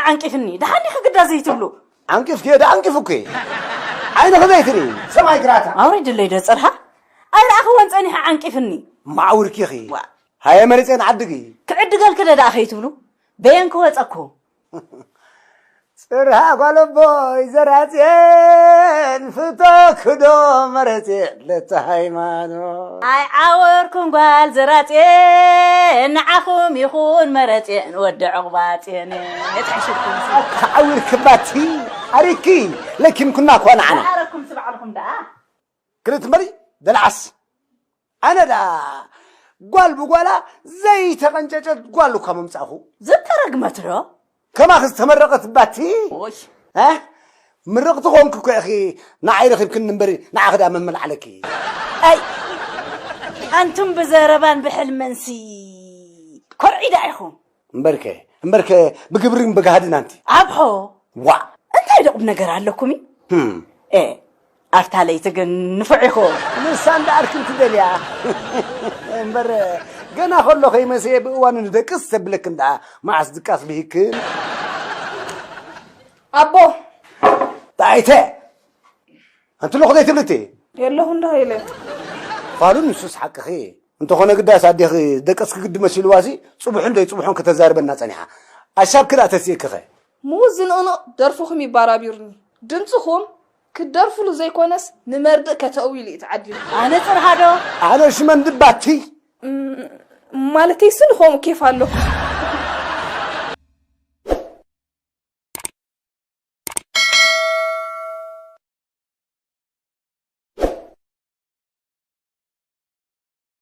ዓንቂፍኒ። ደሓን ዲኺ ግዳ ዘይትብሉ? ዓንቂፍኪ ዶ ዓንቂፉኪ? ዓይንኺ ዘይትርኢ ሰማይ ግራታ። ኣውሪድለይ ዶ ጽርሃ? ኣይረኣኽዎን ጸኒሐ ዓንቂፍኒ። ማዕውርኪኺ። ዋ። ሃየ መሪጸን ዓድጊ። ክዕድገልኪ ዶ ደኣ ከይትብሉ? በየን ክወጸኩ? ጽርሃ ጓል ኣቦይ ዘራጽየን ፍቶክዶ መረጽየን ለተ ሃይማኖት። ኣይዓወርኩም ጓል ዘራጽየን ንዓኹም ይኹን መረጽየን ወዲ ዕቑባጽየን። የጥሕሽልኩም። ዓዊርክባቲ ኣሪኪ ለኪምኩና እኳ ንዓና። ኣረኩም ስባዕልኩም ደኣ። ክልት መሪ ደልዓስ ኣነ ደኣ ጓል ብጓላ ዘይተቐንጨጨት ጓል እኳ ምምጻእኹ። ዝተረግመት ዶ? ከማኺ ዝተመረቐት ባቲ። ኦይ። እ? ምርቕቲ ኮንክ እኮ ኢኺ ንዓይ ረኺብክኒ እምበሪ ንዓኺ ደኣ መመልዓለኪ። ኣይ፣ ኣንቱም ብዘረባን ብሕልምንሲ ኮርዒዳ ኢኹም። እምበርከ፣ እምበርከ ብግብርን ብጋህድን ኣንቲ። ኣብሖ። ዋእ። እንታይ ዶ ቁም ነገር ኣለኩም እዩ? ህም። ኤ፣ ኣብታ ለይቲ ግን ንፉዕ ኢኹም። ንሳ እንዳ ኣርክን ትደልያ። እምበር ገና ከሎ ከይመሰየ ብእዋኑ ንደቅስ ተብለክን ደኣ መዓስ ድቃስ ብሂክን። ኣቦ። ጣይተ። ኣንቲ ለኹ ዘይትብልቲ? የለኹ እንዳ ኢለ። ፋሉን ንሱስ ሓቅኺ። እንተኾነ ግዳስ ኣዴኺ ደቀስኪ ግዲ መሲልዋሲ ጽቡሕን ዘይጽቡሕን ከተዛርበና ጸኒሓ። ኣሻብኪ ደኣ ተሲእክኸ? ምዉት ዝንቕንቕ ደርፍኹም ይባራቢሩኒ። ድምጽኹም ክትደርፍሉ ዘይኮነስ ንመርድእ ከተእዊ ኢሉ እዩ ተዓዲሉ። ኣነ ጽርሃዶ? ኣነ ሽመን ድባቲ። እም፣ ማለተይ ስኒ ከምኡ ኬፍ ኣሎ።